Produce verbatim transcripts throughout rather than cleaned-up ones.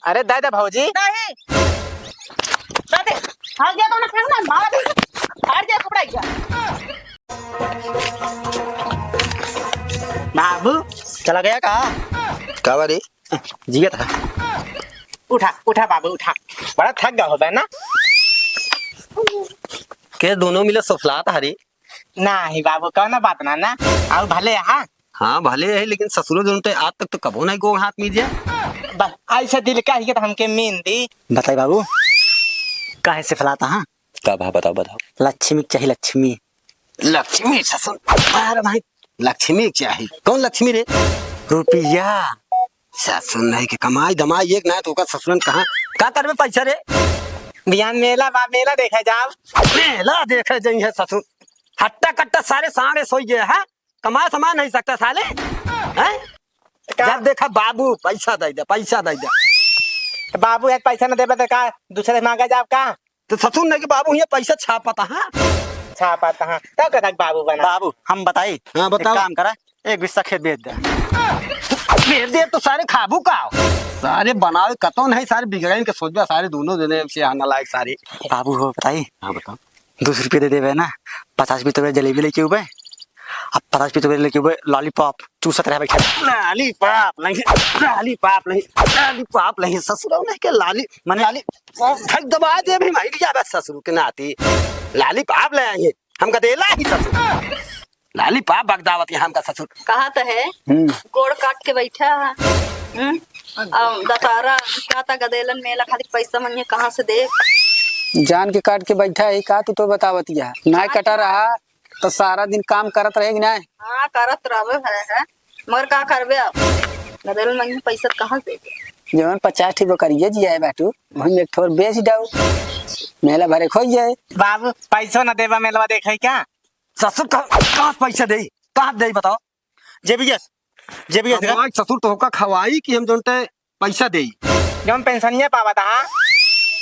अरे दे दे भौजी। नहीं। दे दे। हट जा तो ना, खाना मार दे। हट जा, कपड़ा गया। बाबू, चला गया का? का बा रे? जियत है। उठा, उठा बाबू, उठा। बड़ा थक गया होबे ना? के दोनों मिले सुफलात हरी? नाही बाबू, कौनो बात ना, ना। आउ भले, हाँ? हाँ, भले है, लेकिन ससुरो जौन ते आज तक तो कबो नहीं गोड़ हाथ मीजे। बस, ऐसे दिल का ही तो हमके मीन दी। बताई बाबू, काहे से फलाता, हाँ? का भा, बताओ, बताओ। लक्ष्मी चाही, लक्ष्मी। लक्ष्मी ससुर, अरे भाई, लक्ष्मी चाही। कौन लक्ष्मी रे? रुपया। ससुर नहीं के कमाई धमाई एक ना तो ओकर ससुरन कहाँ, का करबे पैसा रे? बिहान मेला बा, मेला देखे जाब। मेला देखे जइहे ससुर। हट्टा कट्टा सारे साढ़े सोई गए हैं, कमा समा नहीं सकता साले, हैं? का? जब देखा बाबू पैसा दे दे, पैसा दे दे। तो बाबू आज पैसा न देबे तो का दूसरे से मांगा जाब का? तो ससुर नहीं के बाबू ये पैसा छापता, हाँ? छापता, हाँ। तब कथक बाबू बना। बाबू, हम बताई? हाँ, बताओ। एक काम करा, एक बिस्सा खेत बेच दे। बेच दे तो सारे खाबू का? सारे बनावे कतो नहीं, सारे बिगड़न के सोचबा, सारे दोनों जने से यहाँ नालायक सारे। बाबू हो बताई? हाँ, बताओ। दो सौ रुपये दे देबे ना, पचास रुपये तो जलेबी लेके उबे, अब पचास रुपये तो लेके उबे लॉलीपॉप चूसत रहे बैठे। लॉलीपॉप नहीं, लॉलीपॉप नहीं, लॉलीपॉप नहीं, ससुर नहीं के लॉली, मने लॉली, फेंक दबा दे भी मार जाबे ससुर के नाती। लॉलीपॉप ले आई, हमका देला ही ससुर। लॉलीपॉप बगदावत है हमका ससुर। कहा तो है, हम्म। गोड़ काट के बैठा है। हम्म? अब दशहरा, का ता गदेलन मेला खातिर पैसा मंगे, कहाँ से दे? जान के काट के बैठा है, का तू तो बतावत है? ना काट कटा रहा, तो सारा दिन काम करत रहे कि ना? हाँ, करत रहबे है, है। मगर का करबे अब? गदेलन मंगे पैसा कहाँ से दे? जवन पचास ठी बकरिया जियाए बाटू, वही में एक ठोर बेच दऊ, मेला भरे खोज जाए। बाबू, पैसो न देबा, मेलवा देखे क्या? ससुर कहाँ, कहाँ से पैसा देई? कहाँ से देई बताओ? जेबीएस, जेबीएस देखा। हमार ससुर तो होका खवाई कि हम जौन ते पैसा देई। जौन पेंशनिया पावत हा।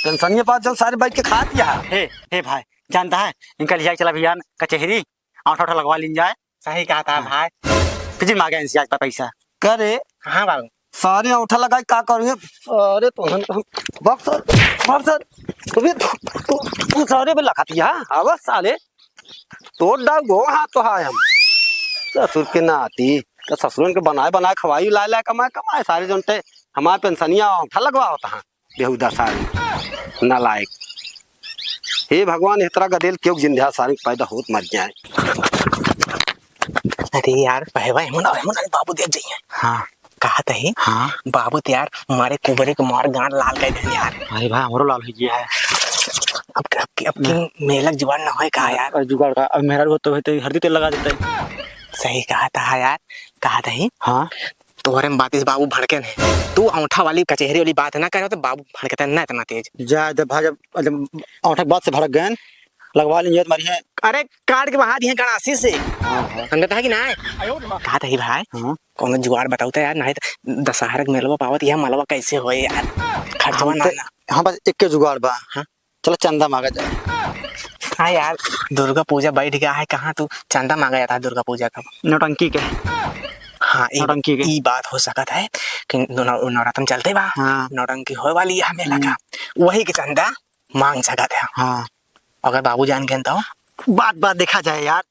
पेंशनिया पावत जौन सारे बैठ के खात या। हे, हे भाई, जानता है, इनका लिया चला भैया कचहरी, औंठा औंठा लगवा लीन जाए। सही कहा था हाँ। भाई। फिर मांगे इनसे आज पैसा। करे। हाँ बाबू। सारे औंठा लगाई का करेंगे? सारे तो हम, हम, बक्सर, बक्सर, तू भी, तू, तू, तू सारे पे लगाती है, हाँ? आवा साले, तोड़ डाल गो, हाँ तो हाँ हम। ससुर के नाती, तो ससुरन के बनाए, बनाए खवाई, लाए, लाए कमाए, कमाए, सारे जनते हमारे पेंशनिया औंठा लगवा होता है, बेहुदा सारे, नालायक। हे भगवान, इतरा गदेल क्यों जिंदा सारे पैदा होत मर जाए। अरे यार, पहवा एमन, एमन, अरे बाबू देख जाइए। हाँ। कहा तही? हाँ। बाबू तो यार मारे कुबरे के मार गांड लाल कर देन यार। अरे भाई, हमरो लाल हो गया है। अब, अब, अब की मेलक जुगाड़ ना होए का यार? और जुगाड़ का, अब मेहरारू होते हुए तो हरदी तेल लगा देते हैं। सही कहा था यार, कहा तही? हाँ। तोहरे में बात इस बाबू भड़के नहीं। तू औंठा वाली कचहरी वाली बात ना करे तो बाबू भड़कते ना इतना तेज। जा दे भाई, जब, जब औंठा के बात से भड़क गए, लगवा लेंगे तुम्हारी है। अरे काट के बहा दिए गणासी से। हाँ, हाँ। समझता है कि ना? कहा तही भाई? हाँ। कौनो जुगाड़ बताओ तो यार, नहीं तो दशहरा के मेलवा पावत यह मलवा कैसे होए यार? खर्चवा हम ना, ते, ना। हाँ, बस एक के जुगाड़ बा। हाँ? चलो चंदा मांगा जाए। हाँ यार, दुर्गा पूजा बैठ गया है, कहाँ तू चंदा मांगा जाता है दुर्गा पूजा का? नौटंकी के। हाँ, ई, नौटंकी के। ई बात हो सकत है कि नौ-, नौ-, नवरात्र में चलते बा, हाँ। नौटंकी होए वाली है मेला का, हम्म। वही के चंदा मांग सकत है। हाँ। अगर बाबू जान गए तो? बात, बात देखा जाए यार।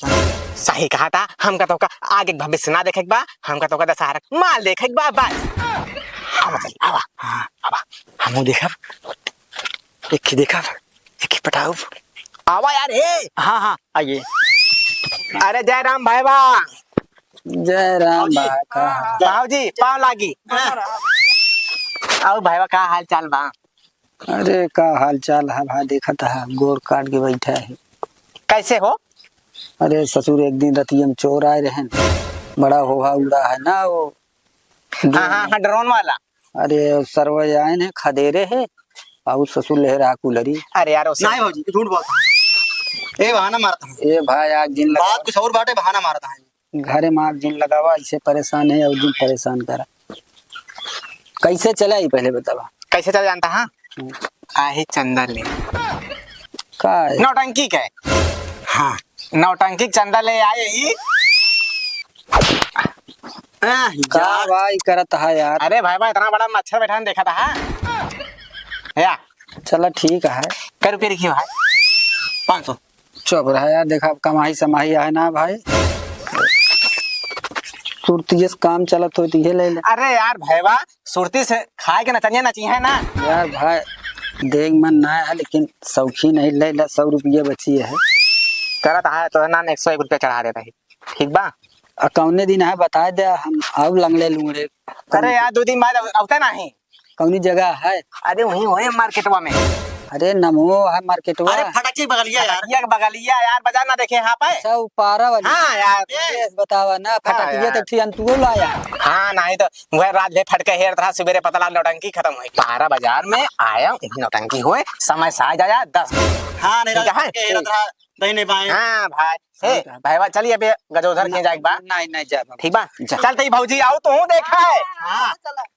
सही कहा था, हमका तोका आगे के भविष्य ना देखे के बा, हमका तोका दशहरा के माल देखे के बा, बस। आवा चल, आवा। हाँ। आवा, हमहू देखब। एक ही देखब, एक ही पटाऊ। आवा यार, हे। हाँ, हाँ, आइए। अरे जय राम भाई बा। जय राम भाई बा, का हाल? बाबूजी, पाँव लागी। आओ भाई बा, का हाल चाल बा? अरे का हाल चाल है भाई, देखत है गोड़ काट के बैठा है। कैसे हो? अरे ससुर, एक दिन रतिया में चोर आए रहन, बड़ा होहा उड़ा है ना वो। हाँ, हाँ, हाँ, ड्रोन वाला। अरे सरवा आए ने खदेरे है, और ससुर ले रहा कुलरी। अरे यार, उसे नहीं भौजी, झूठ बोलता है। ए बहाना मारता है। ए भाई, आग जिन लगा। बात कुछ और बाटे, बहाना मारता है। घरे में आग जिन लगावा, इसे परेशान है और जिन परेशान करा। कैसे चला ही पहले बतावा। कैसे चला जानता हाँ? हम्म। आहे चंदा ले। का है? नौटंकी के। हाँ, नौटंकी के चंदा ले आए ही। आह, का जा। भाई करत है यार? अरे भाई, भाई, इतना बड़ा मच्छर बैठा है, देखा था, हाँ? या। चला ठीक है। कै रुपये रखी भाई? पाँच सौ। चुप रहा यार, देखा अब कमाई समाई है ना भाई, सुरतिये से काम चलत हो तो ये ले ले। अरे यार भैया, सुरती से खाए के नचनिया नची है ना। यार भाई, देख मन ना है लेकिन शौकीन है, ले ला, सौ रुपये बची है। करत है तो ना, एक सौ एक रुपया चढ़ा देता ही, ठीक बा? आ कौने दिन है बताए दे, हम आउ लंगड़े लुंगड़े। अरे यार, दो दिन बाद अव-, अवते नाही। कौनी जगह है? अरे वहीं, वहीं मार्केटवा में। अरे नमो है मार्केटवा। अरे फटकिया बगलिया यार। फटकिया के बगलिया यार, बाजार ना देखे यहाँ पे? अच्छा, उ पारा वाली। हाँ यार। ये बतावा ना, हाँ फटकिया यार। तो ठीक अंतुओ लाया। हाँ, नहीं तो वह रात भे फटके हेरत रहा, सुबेरे पता लगा नौटंकी खत्म हुई। पारा बाजार में आया, वही नौटंकी हुए, समय से आ जाया, दस। हाँ, नहीं, ठीक रात है? फटके हेरत रहा, दाहिने बाएं। हाँ भाई। ए, सही कहा। भाईवा, चलिए अबे गजोधर के जाए के बा। नहीं, नहीं, जा बाबा। ठीक बा? जा। चल तई भौजी, आओ तू देखा है। हाँ,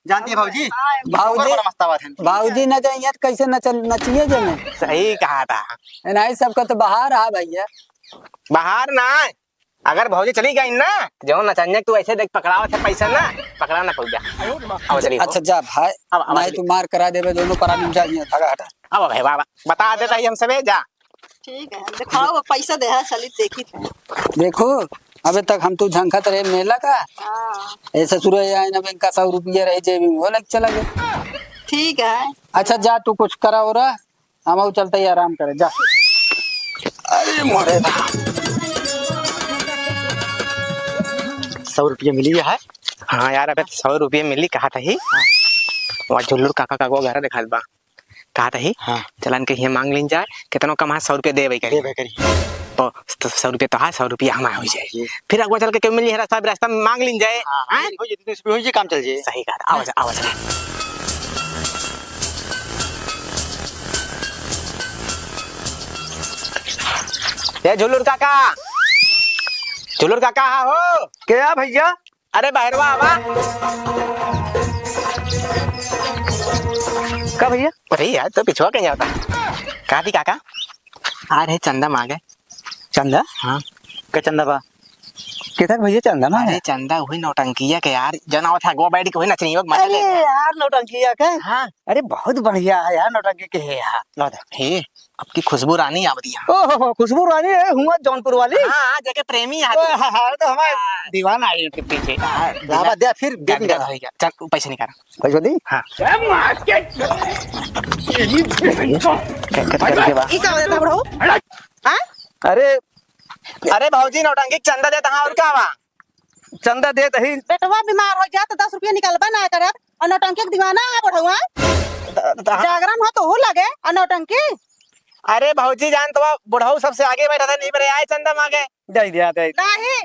जानती है भौजी? भौजी, बड़ा मस्त बात है। भौजी न जाइए तो कैसे नच-, नचिए जे में? सही कहा था। नहीं, सबका तो बाहर आ भैया। बाहर ना, अगर भौजी चली गई ना, जो नचनिया तू ऐसे देख पकड़ावत है पैसा ना, पकड़ा ना पड़ जा। आओ चलिए। अच्छा जा भाई, अब, अब नहीं चलिए। तू मार करा देबे दोनों परानी में जाइए, हटा, हटा। अब भाई बाबा, बता देता ही हम सबे जा। ठीक है, दिखाओ, पैसा दे, हाँ, चली देखी थे। देखो, अबे तक हम तू झंखत रहे मेला का। हाँ। ए ससुर, ये आइन अब इनका सौ रुपया रहे जेब में, वो लग चला गया। ठीक है। अच्छा, जा तू कुछ करा हो रहा, हम आउ चलते ही आराम करे, जा। अरे मोरे। सौ रुपया मिली है? हाँ यार, अबे सौ रुपया मिली, कहा था ही? वहाँ झुल्लुर काका का वो घर दिखात बा। कहा था ही? हाँ। चलन के हियाँ मांग लीन जाए, कितनो कमा सौ रुपया देबे करी। देबे करी। तो, तो सौ रुपया तो है, सौ रुपया हमारा हो जाए। जी। फिर अगवा चल के क्यों मिली है, रास्ता, रास्ता में मांग लीन जाए। हाँ, हाँ, हैं? हो जाए, तो इस पे हो जाए, काम चल जाए। सही कहा, आवा जा, आवा जा। ए झुलुर काका, झुलुर काका, हाँ हो? क्या भैया? अरे बहरवा आवा। का भैया? अरे यार, तो पिछवा कहीं जाता। का थी काका? आ रहे चंदा मांगे। चंदा? हाँ। का चंदा बा? केथक भैया चंदा मांगे? अरे चंदा वही नौटंकिया के यार, जन आवत है, अगवा बैठ के वही नचनिया के मजा अरे लेत है। यार, नौटंकिया के? हाँ। अरे बहुत बढ़िया है यार, नौटंकी के है यार। ला दे। हे, अब की खुशबू रानी आवत है। ओहो, खुशबू रानी है, हुआ जौनपुर वाली? हाँ, हाँ, जेके प्रेमी है। ओ, हाँ, हाँ, तो हमारे हाँ। दीवाना है उनके पीछे। हाँ, लावा दे, फिर दे दे, दिया। चल, पैसे निकाल। पैसा दी? हाँ। क्या, क्या, क्या, क्या बा? ई का होता बुढ़ऊ? हाँ? अरे, अरे भौजी, नौटंकी के चंदा देत हाँ, और का बा? चंदा देत ही। बेटवा बीमार हो जात, दस रुपया निकलबा ना करत, और नौटंकी के दीवाना है बुढ़ऊ। त-, त-, जागरण हो तो लगे, और नौटंकी। अरे भौजी जान, तो बुढ़ऊ सबसे आगे बैठा था, नहीं बरे आए चंदा मांगे। दे दिया, दे। नहीं,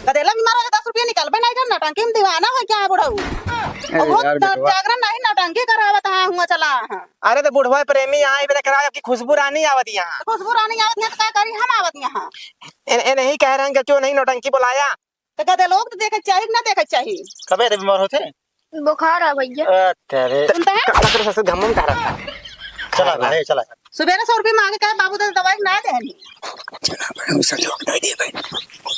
गदेला बीमार हो जाए, दस रुपया निकलबे नहीं कर, नौटंकी में दीवाना हो क्या है बुढ़ऊ? ए और वो यार, त-, बेटवा। जागरण नहीं, नौटंकी करावत है, हुआ चला है। अरे तो बुढ़वा प्रेमी यहाँ इबे करावे, आपकी खुशबू रानी आवत यहाँ। खुशबू रानी आवत यहाँ तो का करी, हम आवत यहाँ। ए, ए नहीं कह रहे हैं कि क्यों नहीं नौटंकी बुलाया? तो गदेलोग तो देखे चाहिए कि ना देखे चाहिए? कबे रे बीमार होते? बुखार है भैया। अच्छा रे। सुनता है? का, का, का, का, घमम का रखा? चला हाँ, भाई, चला। सुबेरे सौ रुपया मांगे, कहे, "बाबू, दे दवाई ना दे हनी।" चला भाई, हम संजोग दे दिए भाई।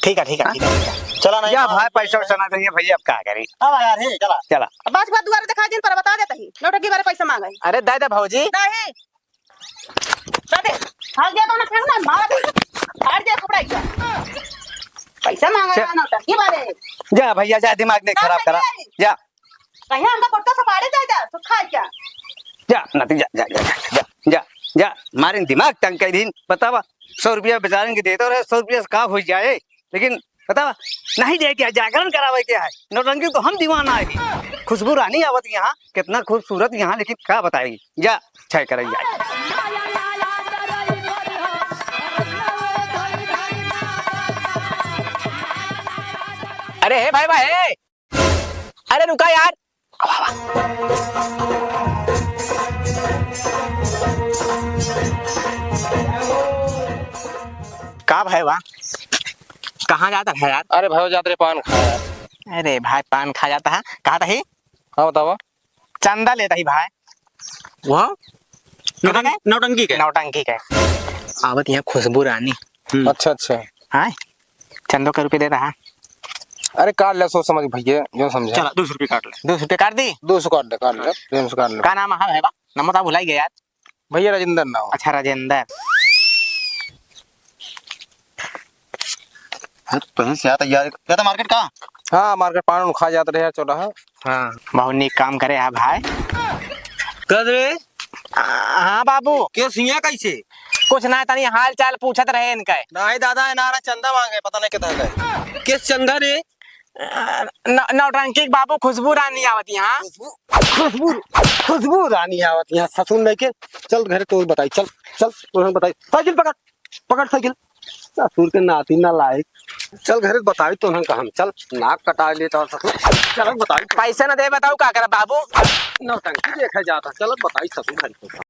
ठीक है, ठीक है, ठीक है, ठीक है। चला नहीं, या मार भाई, दिया पैसा भाई। वैसा ना देंगे भैया, अब का करें? अब यार, हे, चला। चला। अब बात, बात दुआरे दिखा दिन पर बता देता ही, नौटंकी बारे पैसा मांगे। अरे, दे दे भौजी। नहीं। दे दे। भाग जा तो ना, खाना मार दे। फाड़ जा, कपड़ा जा। पैसा मांगा चल। ना, नौटंकी बारे। जा भैया, जा, दिमाग नहीं खराब करा। जा। कहीं हमका कुर्ता सपाड़े दे जा, तो खा क्या? जा, नाती, जा, जा, जा, जा, जा, जा, मारे दिमाग तंग कर दिन, बतावा, सौ रुपया बेचारे के देते रहे, सौ रुपया से का हो जाए, लेकिन बतावा, नहीं दे क्या, जागरण करावे क्या है, नौटंकी तो हम दीवाना है, खुशबू रानी आवत यहाँ, कितना खूबसूरत यहाँ, लेकिन का बताई, जा, छय करैया। अरे हे भाई, भाई, अरे रुका यार। का भाई वाह, कहाँ जाता है यार? अरे भाई जात रहे पान खाया। अरे भाई पान खा जाता है, कहा था ही? हाँ बतावा। चंदा लेता ही भाई। वो नौटंकी, नौटंकी के? नौटंकी के। आवत यहाँ खुशबू रानी। हम्म। अच्छा, अच्छा। हाँ, चंदो के रुपये दे रहा। अरे काट ले, सोच समझ भैया, जो समझे। चला, दो सौ रुपये काट ले। दो सौ रुपये काट दी? दो सौ काट दे, काट ले, प्रेम से काट ले। का नाम है भाई बा? नंबर तो भुलाई गया यार। भैया राजेंद्र नाव। अच्छा, राजेंद्र। हाँ, तो कहीं से आता यार, क्या था मार्केट का? हाँ, मार्केट पान उन खा जात रहे यार, चौराहा। हाँ। बहुत नीक काम करे है भाई। कद रे? आ, हाँ बाबू। के सिया कैसे? कुछ ना, तनी हाल चाल पूछत रहे इनका। नहीं दादा, इनारा चंदा मांगे, पता नहीं कितना है। किस चंदा रे? अ, न-, नौटंकी के बाबू, खुशबू रानी आवत यहाँ। खुशबू, खुशबू, खुशबू रानी आवत यहाँ, ससुर नहीं के। चल घरे तो बताई, चल, चल, उन्हें बताई। साइकिल पकड़, पकड़ साइकिल। ससुर के नाती नालायक। चल घरे बताई तो उन्हें कहम, चल, नाक कटा लेता ससुर। चल बताई। पैसा न दे, बताऊ का करा बाबू? नौटंकी देखा जाता, चल बताई ससुर घरे तो।